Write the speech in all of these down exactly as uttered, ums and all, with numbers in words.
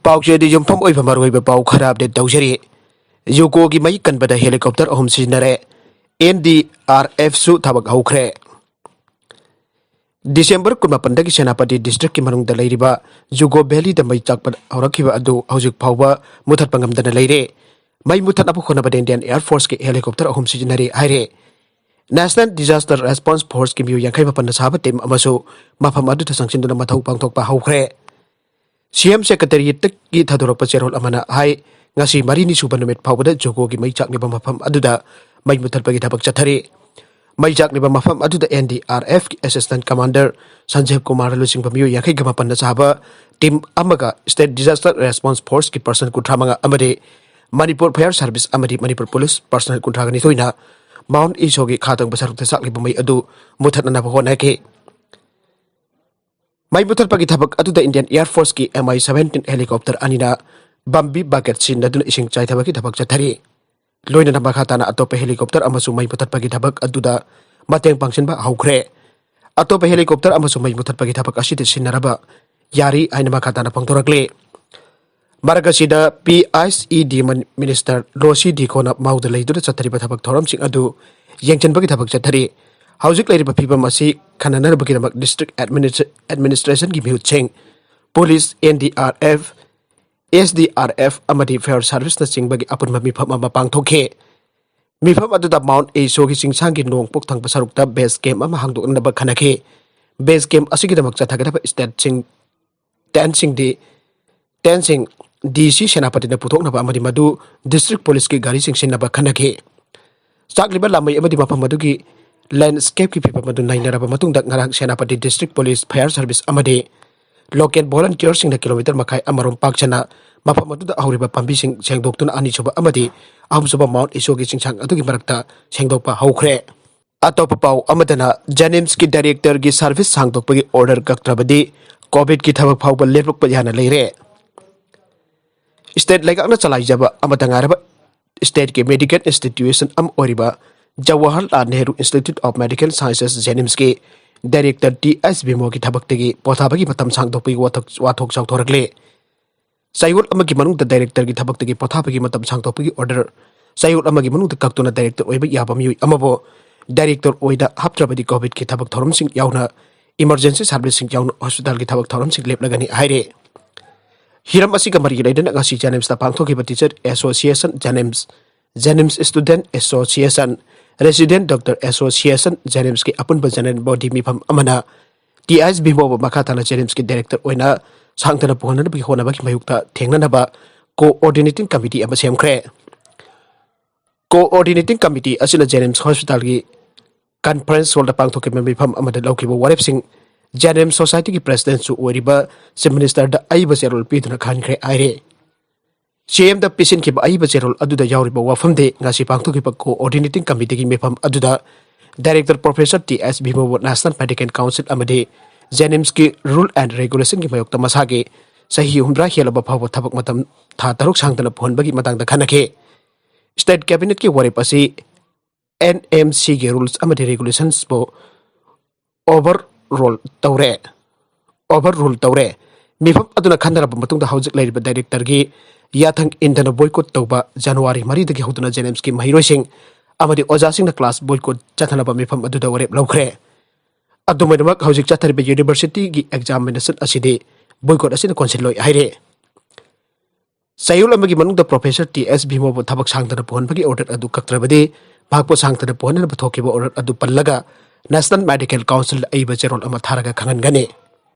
ꯄꯥꯎꯆꯦꯗꯤ ꯌꯨꯝꯐꯝ ꯑꯣꯏꯕ ꯃꯔꯨꯑꯣꯏꯕ ꯄꯥꯎ ꯈꯔ ꯑꯞꯗꯦꯠ ꯇꯧꯖꯔꯤ꯫ ꯖꯨꯀꯣꯒꯤ ꯃꯩ ꯀꯟꯕꯗ ꯍꯦꯂꯤꯀꯣꯞꯇꯔ ꯑꯍꯨꯝ ꯁꯤꯖꯤꯟꯅꯔꯦ꯫ ꯑꯦꯟ ꯗꯤ ꯑꯥꯔ ꯑꯦꯐꯁꯨ ꯊꯕꯛ ꯍꯧꯈ꯭ꯔꯦ꯫ ꯗꯤꯁꯦꯝꯕꯔ ꯀꯨꯟꯃꯥꯄꯟꯗꯒꯤ ꯁꯦꯅꯥꯄꯇꯤ ꯗꯤꯁꯇ꯭ꯔꯤꯛꯀꯤ ꯃꯅꯨꯡꯗ ꯂꯩꯔꯤꯕ ꯖꯨꯀꯣ ꯚꯦꯂꯤꯗ ꯃꯩ ꯆꯥꯛꯄ ꯍꯧꯔꯛꯈꯤꯕ ꯑꯗꯨ ꯍꯧꯖꯤꯛ ꯐꯥꯎꯕ ꯃꯨꯊꯠꯄ ꯉꯝꯗꯅ ꯂꯩꯔꯦ꯫ ꯃꯩ ꯃꯨꯊꯠꯅꯕ ꯍꯣꯠꯅꯕꯗ ꯏꯟꯗꯤꯌꯟ ꯑꯦꯌꯔ ꯐꯣꯔꯁꯀꯤ ꯍꯦꯂꯤꯀꯣꯞꯇꯔ ꯑꯍꯨꯝ ꯁꯤꯖꯤꯟꯅꯔꯤ ꯍꯥꯏꯔꯦ꯫ ꯅꯦꯁꯅꯦꯜ ꯗꯤꯖꯥꯁꯇꯔ ꯔꯦꯁꯄꯣꯟꯁ ꯐꯣꯔꯁꯀꯤ ꯃꯤꯑꯣꯏ ꯌꯥꯡꯈꯩ ꯃꯥꯄꯟꯅ ꯁꯥꯕ ꯇꯤꯝ ꯑꯃꯁꯨ ꯃꯐꯝ ꯑꯗꯨꯗ ꯆꯪꯁꯤꯟꯗꯨꯅ ꯃꯊꯧ ꯄꯥꯡꯊꯣꯛꯄ ꯍꯧꯈ꯭ꯔꯦ꯫ ꯁꯤ ꯑꯦꯝ ꯁꯦꯀ꯭ꯔꯦꯇꯦꯔꯤꯌꯦꯠꯇꯒꯤ ꯊꯥꯗꯣꯔꯛꯄ ꯆꯦꯔꯣꯜ ꯑꯃꯅ ꯍꯥꯏ, ꯉꯁꯤ ꯃꯔꯤꯅꯤ ꯁꯨꯕ ꯅꯨꯃꯤꯠ ꯐꯥꯎꯕꯗ ꯖꯨꯀꯣꯒꯤ ꯃꯩ ꯆꯥꯛꯂꯤꯕ ꯃꯐꯝ ꯑꯗꯨꯗ ꯃꯩ ꯃꯨꯊꯠꯄꯒꯤ ꯊꯕꯛ ꯆꯠꯊꯔꯤ꯫ ꯃꯩ ꯆꯥꯛꯂꯤꯕ ꯃꯐꯝ ꯑꯗꯨꯗ ꯑꯦꯟ ꯗꯤ ꯑꯥꯔ ꯑꯦꯐꯀꯤ ꯑꯦꯁꯤꯁꯇꯦꯟ ꯀꯃꯥꯟꯗꯔ ꯁꯟꯖꯦꯕ ꯀꯨꯃꯥꯔ ꯂꯨꯆꯤꯡꯕ ꯃꯤꯑꯣꯏ ꯌꯥꯡꯈꯩꯒ ꯃꯥꯄꯟꯅ ꯁꯥꯕ ꯇꯤꯝ ꯑꯃꯒ ꯁ꯭ꯇꯦꯠ ꯗꯤꯖꯥꯁꯇꯔ ꯔꯦꯁꯄꯣꯟꯁ ꯐꯣꯔꯁꯀꯤ ꯄꯔꯁꯅꯦꯜ ꯀꯨꯟꯊ꯭ꯔꯥ ꯃꯉꯥ ꯑꯃꯗꯤ ꯃꯅꯤꯄꯨꯔ ꯐꯥꯌꯔ ꯁꯥꯔꯚꯤꯁ ꯑꯃꯗꯤ ꯃꯅꯤꯄꯨꯔ ꯄꯨꯂꯤꯁ ꯄꯔꯁꯅꯦꯜ ꯀꯨꯟꯊ꯭ꯔꯥꯒ ꯅꯤꯊꯣꯏꯅ ꯃꯥꯎꯟ ꯏꯁꯣꯒꯤ ꯈꯥ ꯊꯪꯕ ꯁꯔꯨꯛꯇ ꯆꯥꯛꯂꯤꯕ ꯃꯩ ꯑꯗꯨ ꯃꯨꯊꯠꯅꯅꯕ ꯍꯣꯠꯅꯈꯤ꯫ ꯃꯩ ꯃꯨꯊꯠꯄꯒꯤ ꯊꯕꯛ ꯑꯗꯨꯗ ꯏꯟꯗꯤꯌꯟ ꯑꯦꯌꯔ ꯐꯣꯔꯁꯀꯤ ꯑꯦꯝ ꯑꯥꯏ ꯁꯚꯦꯟꯇꯤꯟ ꯍꯦꯂꯤꯀꯣꯞꯇꯔ ꯑꯅꯤꯅ ꯕꯝꯕꯤ ꯕꯥꯀꯦꯠ ꯁꯤꯖꯤꯟꯅꯗꯨꯅ ꯏꯁꯤꯡ ꯆꯥꯏꯊꯕꯒꯤ ꯊꯕꯛ ꯆꯠꯊꯔꯤ꯫ ꯂꯣꯏꯅꯅ ꯃꯈꯥ ꯇꯥꯅ ꯑꯇꯣꯞꯄ ꯍꯦꯂꯤꯀꯣꯞꯇꯔ ꯑꯃꯁꯨ ꯃꯩ ꯃꯨꯊꯠꯄꯒꯤ ꯊꯕꯛ ꯑꯗꯨꯗ ꯃꯇꯦꯡ ꯄꯥꯡꯁꯤꯟꯕ ꯍꯧꯈ꯭ꯔꯦ꯫ ꯑꯇꯣꯞꯄ ꯍꯦꯂꯤꯀꯣꯞꯇꯔ ꯑꯃꯁꯨ ꯃꯩ ꯃꯨꯊꯠꯄꯒꯤ ꯊꯕꯛ ꯑꯁꯤꯗ ꯁꯤꯖꯤꯟꯅꯔꯕ ꯌꯥꯔꯤ ꯍꯥꯏꯅ ꯃꯈꯥ ꯇꯥꯅ ꯐꯣꯡꯗꯣꯔꯛꯂꯤ꯫ ꯃꯔꯛ ꯑꯁꯤꯗ P I E D minister ꯔꯣꯁꯤ ꯗꯤꯈꯣꯅ ꯃꯥꯎꯗ ꯂꯩꯗꯨꯅ ꯆꯠꯊꯔꯤꯕ ꯊꯕꯛ ꯊꯧꯔꯝꯁꯤꯡ ꯑꯗꯨ ꯌꯦꯡꯁꯤꯟꯕꯒꯤ ꯊꯕꯛ ꯆꯠꯊꯔꯤ꯫ ꯍꯧꯖꯤꯛ ꯂꯩꯔꯤꯕ ꯐꯤꯕꯝ ꯑꯁꯤ ꯈꯟꯅꯅꯕꯒꯤꯗꯃꯛ ꯗꯤꯁꯇ꯭ꯔꯤꯛ ꯑꯦꯗꯃꯤꯅꯤꯁꯇ꯭ꯔꯦꯁꯟꯒꯤ ꯃꯤꯍꯨꯠꯁꯤꯡ, police, N D R F, S D R F ꯑꯃꯗꯤ ꯐꯥꯌꯔ ꯁꯥꯔꯚꯤꯁꯅꯆꯤꯡꯕꯒꯤ ꯑꯄꯨꯟꯕ ꯃꯤꯐꯝ ꯑꯃ ꯄꯥꯡꯊꯣꯛꯈꯤ꯫ ꯃꯤꯐꯝ ꯑꯗꯨꯗ ꯃꯥꯎꯟ ꯑꯦꯁꯣꯒꯤ ꯆꯤꯡꯁꯥꯡꯒꯤ ꯅꯣꯡꯄꯣꯛ ꯊꯪꯕ ꯁꯔꯨꯛꯇ ꯕꯦꯁ ꯀꯦꯝꯞ ꯑꯃ ꯍꯥꯡꯗꯣꯛꯅꯅꯕ ꯈꯟꯅꯈꯤ꯫ ꯕꯦꯁ ꯀꯦꯝꯞ ꯑꯁꯤꯒꯤꯗꯃꯛ ꯆꯠꯊꯒꯗꯕ ꯁ꯭ꯇꯦꯠꯁꯤꯡ, ꯇꯦꯟꯠꯁꯤꯡꯗꯤ, ꯇꯦꯟꯠꯁꯤꯡ ꯗꯤ ꯁꯤ ꯁꯦꯅꯥꯄꯇꯤꯅ ꯄꯨꯊꯣꯛꯅꯕ ꯑꯃꯗꯤ ꯃꯗꯨ ꯗꯤꯁꯇ꯭ꯔꯤꯛ ꯄꯨꯂꯤꯁꯀꯤ ꯒꯥꯔꯤꯁꯤꯡ ꯁꯤꯖꯤꯟꯅꯕ ꯈꯟꯅꯈꯤ꯫ ꯆꯥꯛꯂꯤꯕ ꯂꯥꯃꯩ ꯑꯃꯗꯤ ꯃꯐꯝ ꯑꯗꯨꯒꯤ ꯂꯦꯟꯗꯁ꯭ꯀꯦꯞꯀꯤ ꯐꯤꯕꯝ ꯑꯗꯨ ꯅꯩꯅꯔꯕ ꯃꯇꯨꯡꯗ ꯉꯔꯥꯡ Senapati district police, Fire service ꯑꯃꯗꯤ ꯂꯣꯀꯦꯜ ꯚꯣꯂꯨꯟꯇꯤꯌꯔꯁꯤꯡꯅ ꯀꯤꯂꯣꯃꯤꯇꯔ ꯃꯈꯥꯏ ꯑꯃꯔꯣꯝ ꯄꯥꯛ ꯁꯟꯅ ꯃꯐꯝ ꯑꯗꯨꯗ ꯍꯧꯔꯤꯕ ꯄꯥꯝꯕꯤꯁꯤꯡ ꯁꯦꯡꯗꯣꯛꯇꯨꯅ ꯑꯅꯤꯁꯨꯕ ꯑꯃꯗꯤ ꯑꯍꯨꯝꯁꯨꯕ ꯃꯥꯎꯟ ꯏꯁꯣꯒꯤ ꯆꯤꯡꯁꯥꯡ ꯑꯗꯨꯒꯤ ꯃꯔꯛꯇ ꯁꯦꯡꯗꯣꯛꯄ ꯍꯧꯈ꯭ꯔꯦ꯫ ꯑꯇꯣꯞꯄ ꯄꯥꯎ ꯑꯃꯗꯅ, ꯖꯦꯅꯤꯝꯁꯀꯤ ꯗꯥꯏꯔꯦꯛꯇꯔꯒꯤ ꯁꯥꯔꯚꯤꯁ ꯁꯥꯡꯗꯣꯛꯄꯒꯤ ꯑꯣꯔꯗꯔ ꯀꯛꯇ꯭ꯔꯕꯗꯤ ꯀꯣꯚꯤꯗꯀꯤ ꯊꯕꯛ ꯐꯥꯎꯕ ꯂꯦꯞꯂꯛꯄ ꯌꯥꯅ ꯂꯩꯔꯦ꯫ ꯁ꯭ꯇꯦꯠ ꯂꯩꯉꯥꯛꯅ ꯆꯂꯥꯏꯖꯕ ꯑꯃꯠꯇ ꯉꯥꯏꯔꯕ ꯁ꯭ꯇꯦꯠꯀꯤ ꯃꯦꯗꯤꯀꯦꯜ ꯏꯟꯁꯇꯤꯇ꯭ꯌꯨꯁꯟ ꯑꯃ ꯑꯣꯏꯔꯤꯕ Jawaharlal Nehru institute of medical sciences, ꯖꯦꯅꯤꯝꯁꯀꯤ ꯗꯥꯏꯔꯦꯛꯇꯔ ꯇꯤ ꯑꯦꯁ ꯕꯤꯃꯣꯜꯒꯤ ꯊꯕꯛꯇꯒꯤ ꯄꯣꯊꯥꯕꯒꯤ ꯃꯇꯝ ꯁꯥꯡꯗꯣꯛꯄꯒꯤ ꯋꯥꯊꯣꯛ, ꯋꯥꯊꯣꯛ ꯆꯥꯎꯊꯣꯔꯛꯂꯦ꯫ ꯆꯌꯣꯜ ꯑꯃꯒꯤ ꯃꯅꯨꯡꯗ ꯗꯥꯏꯔꯦꯛꯇꯔꯒꯤ ꯊꯕꯛꯇꯒꯤ ꯄꯣꯊꯥꯕꯒꯤ ꯃꯇꯝ ꯁꯥꯡꯗꯣꯛꯄꯒꯤ ꯑꯣꯔꯗꯔ, ꯆꯌꯣꯜ ꯑꯃꯒꯤ ꯃꯅꯨꯡꯗ ꯀꯛꯇꯨꯅ ꯗꯥꯏꯔꯦꯛꯇꯔ ꯑꯣꯏꯕ ꯌꯥꯕ ꯃꯤꯑꯣꯏ ꯑꯃꯕꯨ ꯗꯥꯏꯔꯦꯛꯇꯔ ꯑꯣꯏꯗ ꯍꯥꯞꯇ꯭ꯔꯕꯗꯤ ꯀꯣꯚꯤꯗꯀꯤ ꯊꯕꯛ ꯊꯧꯔꯝꯁꯤꯡ ꯌꯥꯎꯅ, ꯏꯃꯔꯖꯦꯟꯁꯤ ꯁꯥꯔꯚꯤꯁꯁꯤꯡ ꯌꯥꯎꯅ ꯍꯣꯁꯄꯤꯇꯥꯜꯒꯤ ꯊꯕꯛ ꯊꯧꯔꯝꯁꯤꯡ ꯂꯦꯞꯂꯒꯅꯤ ꯍꯥꯏꯔꯦ꯫ ꯍꯤꯔꯝ ꯑꯁꯤꯒ ꯃꯔꯤ ꯂꯩꯅꯅ ꯉꯁꯤ JNIMSꯇ ꯄꯥꯡꯊꯣꯛꯈꯤꯕ Teacher Association, JNIMS, JNIMS Student Association, Resident Doctor Association, JNIMSꯀꯤ ꯑꯄꯨꯟꯕ general body ꯃꯤꯐꯝ ꯑꯃꯅ ꯇꯤ ꯑꯥꯏ ꯑꯦꯁ ꯚꯤꯃꯣꯕꯨ ꯃꯈꯥ ꯇꯥꯅ JNIMSꯀꯤ ꯗꯥꯏꯔꯦꯛꯇꯔ ꯑꯣꯏꯅ ꯁꯥꯡꯊꯅ ꯄꯨꯍꯟꯅꯕꯒꯤ ꯍꯣꯠꯅꯕꯒꯤ ꯃꯥꯌꯣꯛꯇ ꯊꯦꯡꯅꯅꯕ coordinating committee ꯑꯃ ꯁꯦꯝꯈ꯭ꯔꯦ꯫ Coordinating committee ꯑꯁꯤꯅ JNIMS ꯍꯣꯁꯄꯤꯇꯥꯜꯒꯤ conference hallꯗ ꯄꯥꯡꯊꯣꯛꯈꯤꯕ ꯃꯤꯐꯝ ꯑꯃꯗ ꯂꯧꯈꯤꯕ ꯋꯥꯔꯦꯞꯁꯤꯡ JNIMS Societyꯒꯤ presidentꯁꯨ ꯑꯣꯏꯔꯤꯕ Chief Ministerꯗ ꯑꯏꯕ ꯆꯦꯔꯣꯜ ꯄꯤꯗꯨꯅ ꯈꯟꯈ꯭ꯔꯦ ꯍꯥꯏꯔꯦ꯫ CMꯗ ꯄꯤꯁꯤꯟꯈꯤꯕ ꯑꯏꯕ ꯆꯦꯔꯣꯜ ꯑꯗꯨꯗ ꯌꯥꯎꯔꯤꯕ ꯋꯥꯐꯝꯗꯤ ꯉꯁꯤ ꯄꯥꯡꯊꯣꯛꯈꯤꯕ coordinating committeeꯒꯤ ꯃꯤꯐꯝ ꯑꯗꯨꯗ Director Professor ꯇꯤ ꯑꯦꯁ ꯚꯤꯃꯣꯕꯨ National Medical Council ꯑꯃꯗꯤ JNIMSꯀꯤ rule and regulationꯒꯤ ꯃꯥꯌꯣꯛꯇ ꯃꯁꯥꯒꯤ ꯆꯍꯤ ꯍꯨꯝꯗ꯭ꯔꯥ ꯍꯦꯜꯂꯕ ꯐꯥꯎꯕ ꯊꯕꯛ ꯃꯇꯝ ꯊꯥ ꯇꯔꯨꯛ ꯁꯥꯡꯗꯅ ꯄꯨꯍꯟꯕꯒꯤ ꯃꯇꯥꯡꯗ ꯈꯟꯅꯈꯤ꯫ State Cabinetꯀꯤ ꯋꯥꯔꯦꯞ ꯑꯁꯤ NMCꯒꯤ rules ꯑꯃꯗꯤ regulationsꯄꯨ overrule ꯇꯧꯔꯦ꯫ Overrule ꯇꯧꯔꯦ꯫ ꯃꯤꯐꯝ ꯑꯗꯨꯅ ꯈꯟꯅꯔꯕ ꯃꯇꯨꯡꯗ ꯍꯧꯖꯤꯛ ꯂꯩꯔꯤꯕ directorꯒꯤ ꯌꯥꯊꯪ ꯏꯟꯗꯅ boycott ꯇꯧꯕ January ꯃꯔꯤꯗꯒꯤ ꯍꯧꯗꯨꯅ JNIMSꯀꯤ ꯃꯍꯩꯔꯣꯏꯁꯤꯡ ꯑꯃꯗꯤ ꯑꯣꯖꯥꯁꯤꯡꯅ class boycott ꯆꯠꯊꯅꯕ ꯃꯤꯐꯝ ꯑꯗꯨꯗ ꯋꯥꯔꯦꯞ ꯂꯧꯈ꯭ꯔꯦ꯫ ꯑꯗꯨꯃꯥꯏꯅꯃꯛ ꯍꯧꯖꯤꯛ ꯆꯠꯊꯔꯤꯕ universityꯒꯤ examination ꯑꯁꯤꯗꯤ boycott ꯑꯁꯤꯅ ꯀꯣꯟꯁꯤꯜꯂꯣꯏ ꯍꯥꯏꯔꯦ꯫ ꯆꯌꯣꯜ ꯑꯃꯒꯤ ꯃꯅꯨꯡꯗ Professor ꯇꯤ ꯑꯦꯁ ꯚꯤꯃꯣꯕꯨ ꯊꯕꯛ ꯁꯥꯡꯗꯅ ꯄꯨꯍꯟꯕꯒꯤ order ꯑꯗꯨ ꯀꯛꯇ꯭ꯔꯕꯗꯤ ꯃꯍꯥꯛꯄꯨ ꯁꯥꯡꯗꯅ ꯄꯨꯍꯟꯅꯕ ꯊꯣꯛꯈꯤꯕ order ꯑꯗꯨ ꯄꯜꯂꯒ National Medical Councilꯗ ꯑꯏꯕ ꯆꯦꯔꯣꯜ ꯑꯃ ꯊꯥꯔꯒ ꯈꯪꯍꯟꯒꯅꯤ꯫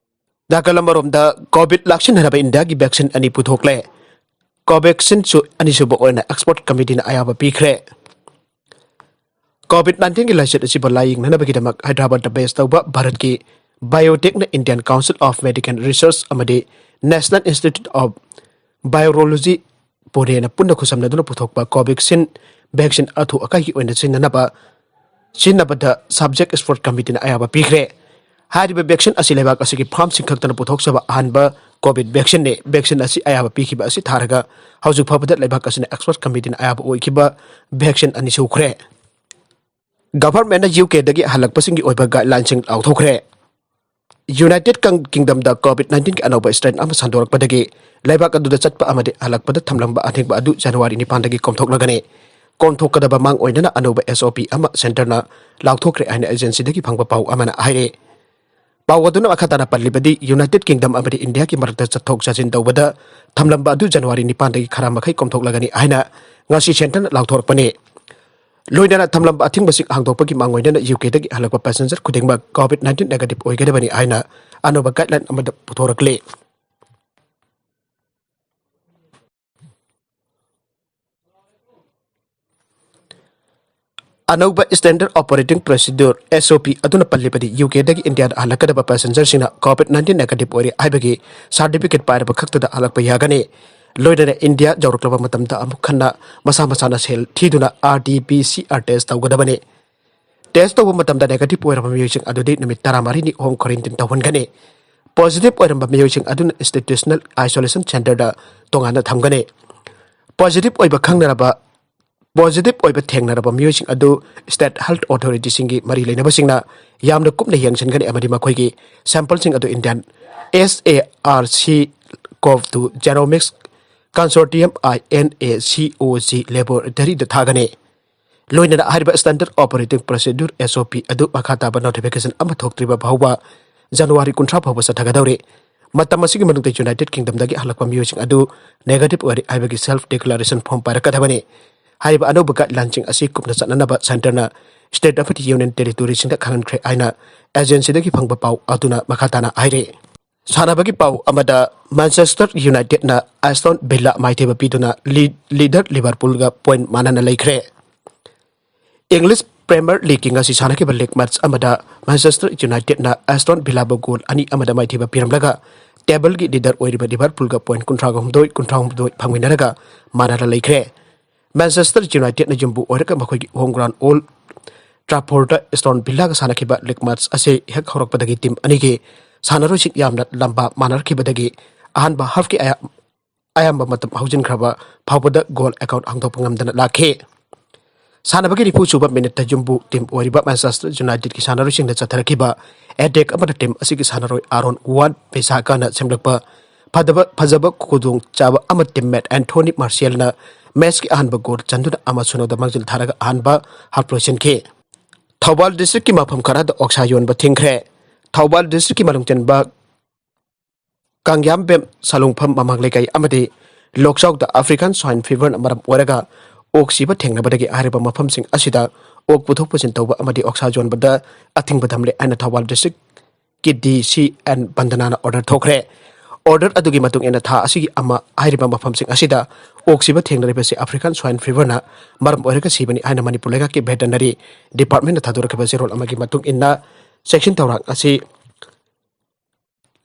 ꯅꯥꯀꯜ ꯑꯃꯔꯣꯝꯗ COVID ꯂꯥꯛꯁꯤꯟꯅꯅꯕ ꯏꯟꯗꯤꯌꯥꯒꯤ vaccine ꯑꯅꯤ ꯄꯨꯊꯣꯛꯂꯦ꯫ Covaxinꯁꯨ ꯑꯅꯤꯁꯨꯕ ꯑꯣꯏꯅ expert committeeꯅ ꯑꯌꯥꯕ ꯄꯤꯈ꯭ꯔꯦ꯫ COVID nineteenꯒꯤ ꯂꯥꯏꯆꯠ ꯑꯁꯤꯕꯨ ꯂꯥꯌꯦꯡꯅꯅꯕꯒꯤꯗꯃꯛ ꯍꯥꯏꯗ꯭ꯔꯕꯥꯗꯇ base ꯇꯧꯕ ꯚꯥꯔꯠꯀꯤ BIOTECꯅ Indian Council of Medical Research ꯑꯃꯗꯤ National Institute of Virology, Puneꯅ ꯄꯨꯟꯅ ꯈꯨꯠꯁꯝꯅꯗꯨꯅ ꯄꯨꯊꯣꯛꯄ Covaxin vaccine ꯑꯊꯨ ꯑꯀꯥꯏꯒꯤ ꯑꯣꯏꯅ ꯁꯤꯖꯤꯟꯅꯅꯕ, ꯁꯤꯖꯤꯟꯅꯕꯗ subject expert committeeꯅ ꯑꯌꯥꯕ ꯄꯤꯈ꯭ꯔꯦ꯫ ꯍꯥꯏꯔꯤꯕ vaccine ꯑꯁꯤ ꯂꯩꯕꯥꯛ ꯑꯁꯤꯒꯤ farmꯁꯤꯡ ꯈꯛꯇꯅ ꯄꯨꯊꯣꯛꯆꯕ ꯑꯍꯥꯟꯕ COVID vaccineꯅꯤ꯫ Vaccine ꯑꯁꯤ ꯑꯌꯥꯕ ꯄꯤꯈꯤꯕ ꯑꯁꯤ ꯊꯥꯔꯒ ꯍꯧꯖꯤꯛ ꯐꯥꯎꯕꯗ ꯂꯩꯕꯥꯛ ꯑꯁꯤꯅ expert committeeꯅ ꯑꯌꯥꯕ ꯑꯣꯏꯈꯤꯕ vaccine ꯑꯅꯤ ꯁꯨꯈ꯭ꯔꯦ꯫ Governmentꯅ UKꯗꯒꯤ ꯍꯜꯂꯛꯄꯁꯤꯡꯒꯤ ꯑꯣꯏꯕ guidelineꯁꯤꯡ ꯂꯥꯎꯊꯣꯛꯈ꯭ꯔꯦ꯫ ꯌꯨꯅꯥꯏꯇꯦꯗ ꯀꯪ-, ꯀꯤꯡꯗꯝꯗ ꯀꯣꯚꯤꯗ ꯅꯥꯏꯟꯇꯤꯟꯒꯤ ꯑꯅꯧꯕ ꯁ꯭ꯇ꯭ꯔꯦꯟ ꯑꯃ ꯁꯟꯗꯣꯔꯛꯄꯗꯒꯤ ꯂꯩꯕꯥꯛ ꯑꯗꯨꯗ ꯆꯠꯄ ꯑꯃꯗꯤ ꯍꯜꯂꯛꯄꯗ ꯊꯝꯂꯝꯕ ꯑꯊꯤꯡꯕ ꯑꯗꯨ ꯖꯅꯋꯥꯔꯤ ꯅꯤꯄꯥꯟꯗꯒꯤ ꯀꯣꯝꯊꯣꯛꯂꯒꯅꯤ꯫ ꯀꯣꯝꯊꯣꯛꯀꯗꯕ ꯃꯥꯡ ꯑꯣꯏꯅꯅ ꯑꯅꯧꯕ ꯑꯦꯁ ꯑꯣ ꯄꯤ ꯑꯃ ꯁꯦꯟꯇꯔꯅ ꯂꯥꯎꯊꯣꯛꯈ꯭ꯔꯦ ꯍꯥꯏꯅ ꯑꯦꯖꯦꯟꯁꯤꯗꯒꯤ ꯐꯪꯕ ꯄꯥꯎ ꯑꯃꯅ ꯍꯥꯏꯔꯦ꯫ ꯄꯥꯎ ꯑꯗꯨꯅ ꯃꯈꯥ ꯇꯥꯅ ꯄꯜꯂꯤꯕꯗꯤ, ꯌꯨꯅꯥꯏꯇꯦꯗ ꯀꯤꯡꯗꯝ ꯑꯃꯗꯤ ꯏꯟꯗꯤꯌꯥꯒꯤ ꯃꯔꯛꯇ ꯆꯠꯊꯣꯛ ꯆꯠꯁꯤꯟ ꯇꯧꯕꯗ ꯊꯝꯂꯝꯕ ꯑꯗꯨ ꯖꯅꯋꯥꯔꯤ ꯅꯤꯄꯥꯟꯗꯒꯤ ꯈꯔ ꯃꯈꯩ ꯀꯣꯝꯊꯣꯛꯂꯒꯅꯤ ꯍꯥꯏꯅ ꯉꯁꯤ ꯁꯦꯟꯇꯔꯅ ꯂꯥꯎꯊꯣꯔꯛꯄꯅꯤ꯫ ꯂꯣꯏꯅꯅ ꯊꯝꯂꯝꯕ ꯑꯊꯤꯡꯕꯁꯤꯡ ꯍꯥꯡꯗꯣꯛꯄꯒꯤ ꯃꯥꯡ ꯑꯣꯏꯅꯅ ꯌꯨ ꯀꯦꯗꯒꯤ ꯍꯜꯂꯛꯄ ꯄꯦꯁꯦꯟꯖꯔ ꯈꯨꯗꯤꯡꯃꯛ ꯀꯣꯚꯤꯗ ꯅꯥꯏꯟꯇꯤꯟ ꯅꯦꯒꯦꯇꯤꯚ ꯑꯣꯏꯒꯗꯕꯅꯤ ꯍꯥꯏꯅ ꯑꯅꯧꯕ ꯒꯥꯏꯗꯂꯥꯏꯟ ꯑꯃꯗ ꯄꯨꯊꯣꯔꯛꯂꯤ꯫ ꯑꯅꯧꯕ ꯁ꯭ꯇꯦꯟꯗꯔꯗ ꯑꯣꯄꯔꯦꯇꯤꯡ ꯄ꯭ꯔꯣꯁꯤꯗ꯭ꯌꯨꯔ, ꯑꯦꯁ ꯑꯣ ꯄꯤ, ꯑꯗꯨꯅ ꯄꯜꯂꯤꯕꯗꯤ ꯌꯨ ꯀꯦꯗꯒꯤ ꯏꯟꯗꯤꯌꯥꯗ ꯍꯜꯂꯛꯀꯗꯕ ꯄꯦꯁꯦꯟꯖꯔꯁꯤꯡꯅ ꯀꯣꯚꯤꯗ ꯅꯥꯏꯟꯇꯤꯟ ꯅꯦꯒꯦꯇꯤꯚ ꯑꯣꯏꯔꯦ ꯍꯥꯏꯕꯒꯤ ꯁꯥꯔꯇꯤꯐꯤꯀꯦꯠ ꯄꯥꯏꯔꯕ ꯈꯛꯇꯗ ꯍꯜꯂꯛꯄ ꯌꯥꯒꯅꯤ꯫ ꯂꯣꯏꯅꯅ ꯏꯟꯗꯤꯌꯥ ꯌꯧꯔꯛꯂꯕ ꯃꯇꯝꯗ ꯑꯃꯨꯛ ꯍꯟꯅ ꯃꯁꯥ ꯃꯁꯥꯅ ꯁꯦꯜ ꯊꯤꯗꯨꯅ R T P C R test ꯇꯧꯒꯗꯕꯅꯤ꯫ ꯇꯦꯁ ꯇꯧꯕ ꯃꯇꯝꯗ ꯅꯦꯒꯦꯇꯤꯚ ꯑꯣꯏꯔꯕ ꯃꯤꯑꯣꯏꯁꯤꯡ ꯑꯗꯨꯗꯤ ꯅꯨꯃꯤꯠ ꯇꯔꯥꯃꯔꯤꯅꯤ ꯍꯣꯝ ꯀ꯭ꯋꯥꯔꯦꯟꯇꯤꯟ ꯇꯧꯍꯟꯒꯅꯤ꯫ ꯄꯣꯖꯤꯇꯤꯚ ꯑꯣꯏꯔꯝꯕ ꯃꯤꯑꯣꯏꯁꯤꯡ ꯑꯗꯨꯅ ꯏꯟꯁꯇꯤꯇ꯭ꯌꯨꯁꯅꯦꯜ ꯑꯥꯏꯁꯣꯂꯦꯁꯟ ꯁꯦꯟꯇꯔꯗ ꯇꯣꯉꯥꯟꯅ ꯊꯝꯒꯅꯤ꯫ ꯄꯣꯖꯤꯇꯤꯚ ꯑꯣꯏꯕ ꯈꯪꯅꯔꯕ, ꯄꯣꯖꯤꯇꯤꯚ ꯑꯣꯏꯕ ꯊꯦꯡꯅꯔꯕ ꯃꯤꯑꯣꯏꯁꯤꯡ ꯑꯗꯨ ꯁ꯭ꯇꯦꯠ ꯍꯦꯜꯊ ꯑꯣꯊꯣꯔꯤꯇꯤꯁꯤꯡꯒꯤ ꯃꯔꯤ ꯂꯩꯅꯕꯁꯤꯡꯅ ꯌꯥꯝꯅ ꯀꯨꯞꯅ ꯌꯦꯡꯁꯤꯟꯒꯅꯤ ꯑꯃꯗꯤ ꯃꯈꯣꯏꯒꯤ ꯁꯦꯝꯄꯜꯁꯤꯡ ꯑꯗꯨ Indian S A R C ꯀꯣꯚ two ꯖꯦꯅꯣꯃꯤꯛꯁ ꯀꯟꯁꯣꯔꯇꯤꯌꯝ, I N A ꯁꯤ ꯑꯣ ꯖꯤ, ꯂꯦꯕꯣꯔꯦꯇꯔꯤꯗ ꯊꯥꯒꯅꯤ꯫ ꯂꯣꯏꯅꯅ ꯍꯥꯏꯔꯤꯕ ꯁ꯭ꯇꯦꯟꯗꯔꯗ ꯑꯣꯄꯔꯦꯇꯤꯡ ꯄ꯭ꯔꯣꯁꯤꯗ꯭ꯌꯨꯔ, ꯑꯦꯁ ꯑꯣ ꯄꯤ, ꯑꯗꯨ ꯃꯈꯥ ꯇꯥꯕ ꯅꯣꯇꯤꯐꯤꯀꯦꯁꯟ ꯑꯃ ꯊꯣꯛꯇ꯭ꯔꯤꯕ ꯐꯥꯎꯕ ꯖꯅꯋꯥꯔꯤ ꯀꯨꯟꯊ꯭ꯔꯥ ꯐꯥꯎꯕ ꯆꯠꯊꯒꯗꯧꯔꯤ꯫ ꯃꯇꯝ ꯑꯁꯤꯒꯤ ꯃꯅꯨꯡꯗ ꯌꯨꯅꯥꯏꯇꯦꯗ ꯀꯤꯡꯗꯝꯗꯒꯤ ꯍꯜꯂꯛꯄ ꯃꯤꯑꯣꯏꯁꯤꯡ ꯑꯗꯨ ꯅꯦꯒꯦꯇꯤꯚ ꯑꯣꯏꯔꯦ ꯍꯥꯏꯕꯒꯤ ꯁꯦꯜꯐ ꯗꯤꯀ꯭ꯂꯥꯔꯦꯁꯟ ꯐꯣꯔꯝ ꯄꯥꯏꯔꯛꯀꯗꯕꯅꯤ꯫ ꯍꯥꯏꯔꯤꯕ ꯑꯅꯧꯕ ꯒꯥꯏꯗꯂꯥꯏꯟꯁꯤꯡ ꯑꯁꯤ ꯀꯨꯞꯅ ꯆꯠꯅꯅꯕ ꯁꯦꯟꯇꯔꯅ ꯁ꯭ꯇꯦꯠ ꯑꯃꯗꯤ ꯌꯨꯅꯤꯌꯟ ꯇꯦꯔꯤꯇꯣꯔꯤꯁꯤꯡꯗ ꯈꯪꯍꯟꯈ꯭ꯔꯦ ꯍꯥꯏꯅ ꯑꯦꯖꯦꯟꯁꯤꯗꯒꯤ ꯐꯪꯕ ꯄꯥꯎ ꯑꯗꯨꯅ ꯃꯈꯥ ꯇꯥꯅ ꯍꯥꯏꯔꯤ꯫ ꯁꯥꯟꯅꯕꯒꯤ ꯄꯥꯎ ꯑꯃꯗ, ꯃꯥꯟꯆꯦꯁꯇꯔ ꯌꯨꯅꯥꯏꯇꯦꯗꯅ ꯑꯦꯁꯇꯣꯟ ꯚꯤꯜꯂꯥ ꯃꯥꯏꯊꯤꯕ ꯄꯤꯗꯨꯅ ꯂꯤ-, ꯂꯤꯗꯔ ꯂꯤꯚꯔꯄꯨꯜꯒ ꯄꯣꯏꯟꯠ ꯃꯥꯟꯅꯅ ꯂꯩꯈ꯭ꯔꯦ꯫ ꯏꯪꯂꯤꯁ ꯄ꯭ꯔꯤꯃꯤꯌꯔ ꯂꯤꯒꯀꯤ ꯉꯁꯤ ꯁꯥꯟꯅꯈꯤꯕ ꯂꯤꯒ ꯃꯦꯆ ꯑꯃꯗ ꯃꯥꯟꯆꯦꯁꯇꯔ ꯌꯨꯅꯥꯏꯇꯦꯗꯅ ꯑꯦꯁꯇꯣꯟ ꯚꯤꯜꯂꯥꯕꯨ ꯒꯣꯜ ꯑꯅꯤ ꯑꯃꯗ ꯃꯥꯏꯊꯤꯕ ꯄꯤꯔꯝꯂꯒ, ꯇꯦꯕꯜꯒꯤ ꯂꯤꯗꯔ ꯑꯣꯏꯔꯤꯕ ꯂꯤꯚꯔꯄꯨꯜꯒ ꯄꯣꯏꯟꯠ ꯀꯨꯟꯊ꯭ꯔꯥꯒ ꯍꯨꯝꯗꯣꯏ, ꯀꯨꯟꯊ꯭ꯔꯥ ꯍꯨꯝꯗꯣꯏ ꯐꯪꯃꯤꯟꯅꯔꯒ ꯃꯥꯟꯅꯅ ꯂꯩꯈ꯭ꯔꯦ꯫ ꯃꯥꯟꯆꯦꯁꯇꯔ ꯌꯨꯅꯥꯏꯇꯦꯗꯅ ꯌꯨꯝꯕꯨ ꯑꯣꯏꯔꯒ ꯃꯈꯣꯏꯒꯤ ꯍꯣꯝ ꯒ꯭ꯔꯥꯎꯟ ꯑꯣꯜ ꯇ꯭ꯔꯥꯐꯣꯔꯗ ꯑꯦꯁꯇꯣꯟ ꯚꯤꯜꯂꯥꯒ ꯁꯥꯟꯅꯈꯤꯕ ꯂꯤꯒ ꯃꯦꯆ ꯑꯁꯤ ꯍꯦꯛ ꯍꯧꯔꯛꯄꯗꯒꯤ ꯇꯤꯝ ꯑꯅꯤꯒꯤ ꯁꯥꯟꯅꯔꯣꯏꯁꯤꯡ ꯌꯥꯝꯅ ꯂꯝꯕꯥ ꯃꯥꯟꯅꯔꯛꯈꯤꯕꯗꯒꯤ ꯑꯍꯥꯟꯕ ꯍꯥꯐꯀꯤ ꯑꯌꯥ-, ꯑꯌꯥꯝꯕ ꯃꯇꯝ ꯍꯧꯖꯤꯟꯈ꯭ꯔꯕ ꯐꯥꯎꯕꯗ ꯒꯣꯜ ꯑꯦꯀꯥꯎꯟꯠ ꯍꯥꯡꯗꯣꯛꯄ ꯉꯝꯗꯅ ꯂꯥꯛꯈꯤ꯫ ꯁꯥꯟꯅꯕꯒꯤ ꯅꯤꯐꯨ ꯁꯨꯕ ꯃꯤꯅꯤꯠꯇ ꯌꯨꯝꯕꯨ ꯇꯤꯝ ꯑꯣꯏꯔꯤꯕ ꯃꯦꯟꯆꯦꯁꯇꯔ ꯌꯨꯅꯥꯏꯇꯦꯗꯀꯤ ꯁꯥꯟꯅꯔꯣꯏꯁꯤꯡꯅ ꯆꯠꯊꯔꯛꯈꯤꯕ ꯑꯦꯇꯦꯛ ꯑꯃꯗ ꯇꯤꯝ ꯑꯁꯤꯒꯤ ꯁꯥꯟꯅꯔꯣꯏ ꯑꯥꯔꯣꯟ ꯋꯥꯟ ꯕꯤꯁꯥꯀꯥꯅ ꯁꯦꯝꯂꯛꯄ ꯐꯖꯕ ꯐꯖꯕ ꯈꯨꯗꯣꯡꯆꯥꯕ ꯑꯃ ꯇꯤꯝꯃꯦꯠ ꯑꯦꯟꯊꯣꯅꯤ ꯃꯥꯔꯁꯤꯌꯦꯜꯅ ꯃꯦꯆꯀꯤ ꯑꯍꯥꯟꯕ ꯒꯣꯜ ꯆꯟꯗꯨꯅ ꯑꯃ ꯁꯨꯅꯣꯗ ꯃꯥꯡꯖꯤꯜ ꯊꯥꯔꯒ ꯑꯍꯥꯟꯕ ꯍꯥꯞ ꯂꯣꯏꯁꯤꯟꯈꯤ꯫ ꯊꯧꯕꯥꯜ ꯗꯤꯁꯇ꯭ꯔꯤꯛꯀꯤ ꯃꯐꯝ ꯈꯔꯗ ꯑꯣꯛꯁꯥ ꯌꯣꯟꯕ ꯊꯤꯡꯈ꯭ꯔꯦ꯫ ꯊꯧꯕꯥꯜ ꯗꯤꯁꯇ꯭ꯔꯤꯛꯀꯤ ꯃꯅꯨꯡ ꯆꯟꯕ ꯀꯥꯡꯌꯥꯝꯕꯦꯝ, ꯁꯂꯨꯡꯐꯝ, ꯃꯃꯥꯡ ꯂꯩꯀꯥꯏ ꯑꯃꯗꯤ ꯂꯣꯛꯆꯥꯎꯗ ꯑꯐ꯭ꯔꯤꯀꯥꯟ ꯁ꯭ꯋꯥꯏꯟ ꯐꯤꯚꯔꯅ ꯃꯔꯝ ꯑꯣꯏꯔꯒ ꯑꯣꯛ ꯁꯤꯕ ꯊꯦꯡꯅꯕꯗꯒꯤ ꯍꯥꯏꯔꯤꯕ ꯃꯐꯝꯁꯤꯡ ꯑꯁꯤꯗ ꯑꯣꯛ ꯄꯨꯊꯣꯛ ꯄꯨꯁꯤꯟ ꯇꯧꯕ ꯑꯃꯗꯤ ꯑꯣꯛꯁꯥ ꯌꯣꯟꯕꯗ ꯑꯊꯤꯡꯕ ꯊꯝꯂꯦ ꯍꯥꯏꯅ ꯊꯧꯕꯥꯜ ꯗꯤꯁꯇ꯭ꯔꯤꯛꯀꯤ ꯗꯤ ꯁꯤ ꯑꯦꯟ ꯕꯟꯗꯅꯥꯅ ꯑꯣꯔꯗꯔ ꯊꯣꯛꯈ꯭ꯔꯦ꯫ ꯑꯣꯔꯗꯔ ꯑꯗꯨꯒꯤ ꯃꯇꯨꯡ ꯏꯟꯅ ꯊꯥ ꯑꯁꯤꯒꯤ ꯑꯃ ꯍꯥꯏꯔꯤꯕ ꯃꯐꯝꯁꯤꯡ ꯑꯁꯤꯗ ꯑꯣꯛ ꯁꯤꯕ ꯊꯦꯡꯅꯔꯤꯕꯁꯤ ꯑꯐ꯭ꯔꯤꯀꯥꯟ ꯁ꯭ꯋꯥꯏꯟ ꯐꯤꯚꯔꯅ ꯃꯔꯝ ꯑꯣꯏꯔꯒ ꯁꯤꯕꯅꯤ ꯍꯥꯏꯅ ꯃꯅꯤꯄꯨꯔ ꯂꯩꯉꯥꯛꯀꯤ ꯚꯦꯇꯔꯅꯔꯤ ꯗꯤꯄꯥꯔꯠꯃꯦꯟꯅ ꯊꯥꯗꯣꯔꯛꯈꯤꯕ ꯆꯦꯔꯣꯜ ꯑꯃꯒꯤ ꯃꯇꯨꯡ ꯏꯟꯅ ꯆꯦꯛꯁꯤꯟ ꯊꯧꯔꯥꯡ ꯑꯁꯤ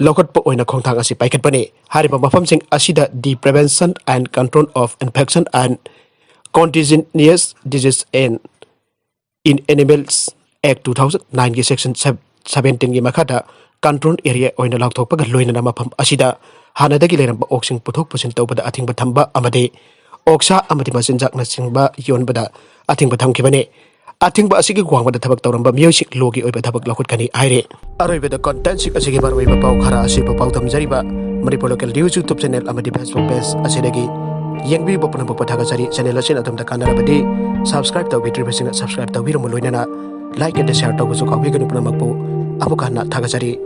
ꯂꯧꯈꯠꯄ ꯑꯣꯏꯅ ꯈꯣꯡꯊꯥꯡ ꯑꯁꯤ ꯄꯥꯏꯈꯠꯄꯅꯤ꯫ ꯍꯥꯏꯔꯤꯕ ꯃꯐꯝꯁꯤꯡ ꯑꯁꯤꯗ the Prevention and Control of Infection and Contagious Disease and in Animals Act two thousand nine ꯒꯤ section seventeen ꯒꯤ ꯃꯈꯥꯗ control area ꯑꯣꯏꯅ ꯂꯥꯎꯊꯣꯛꯄꯒ ꯂꯣꯏꯅꯅ ꯃꯐꯝ ꯑꯁꯤꯗ ꯍꯥꯟꯅꯗꯒꯤ ꯂꯩꯔꯝꯕ ꯑꯣꯛꯁꯤꯡ ꯄꯨꯊꯣꯛ ꯄꯨꯁꯤꯟ ꯇꯧꯕꯗ ꯑꯊꯤꯡꯕ ꯊꯝꯕ ꯑꯃꯗꯤ ꯑꯣꯛꯁꯥ ꯑꯃꯗꯤ ꯃꯆꯤꯟꯖꯥꯛꯅꯆꯤꯡꯕ ꯌꯣꯟꯕꯗ ꯑꯊꯤꯡꯕ ꯊꯝꯈꯤꯕꯅꯤ꯫ ꯑꯊꯤꯡꯕ ꯑꯁꯤꯒꯤ ꯋꯥꯡꯃꯗ ꯊꯕꯛ ꯇꯧꯔꯝꯕ ꯃꯤꯑꯣꯏꯁꯤꯡ ꯂꯣꯒꯤ ꯑꯣꯏꯕ ꯊꯕꯛ ꯂꯧꯈꯠꯀꯅꯤ ꯍꯥꯏꯔꯤ꯫ ꯑꯔꯣꯏꯕꯗ ꯀꯣꯟꯇꯦꯟꯁꯤꯡ ꯑꯁꯤꯒꯤ ꯃꯔꯨꯑꯣꯏꯕ ꯄꯥꯎ ꯈꯔ ꯑꯁꯤꯕꯨ ꯄꯥꯎꯗꯝꯖꯔꯤꯕ Manipur local news YouTube channel ꯑꯃꯗꯤ ꯐꯦꯁꯕꯨꯛ ꯄꯦꯖ ꯑꯁꯤꯗꯒꯤ ꯌꯦꯡꯕꯤꯕ ꯄꯨꯝꯅꯃꯛꯄꯨ ꯊꯥꯒꯠꯆꯔꯤ꯫ ꯆꯦꯅꯦꯜ ꯑꯁꯤꯅ ꯑꯗꯣꯝꯗ ꯀꯥꯟꯅꯔꯕꯗꯤ ꯁꯕꯁꯀ꯭ꯔꯥꯏꯕ ꯇꯧꯕꯤꯗ꯭ꯔꯤꯕꯁꯤꯡꯅ ꯁꯕꯁꯀ꯭ꯔꯥꯏꯕ ꯇꯧꯕꯤꯔꯝꯃꯨ, ꯂꯣꯏꯅꯅ ꯂꯥꯏꯛ ꯑꯦꯟꯗ ꯁꯦꯌꯔ ꯇꯧꯕꯁꯨ ꯀꯥꯎꯕꯤꯒꯅꯨ꯫ ꯄꯨꯝꯅꯃꯛꯄꯨ ꯑꯃꯨꯛ ꯍꯟꯅ ꯊꯥꯒꯠꯆꯔꯤ꯫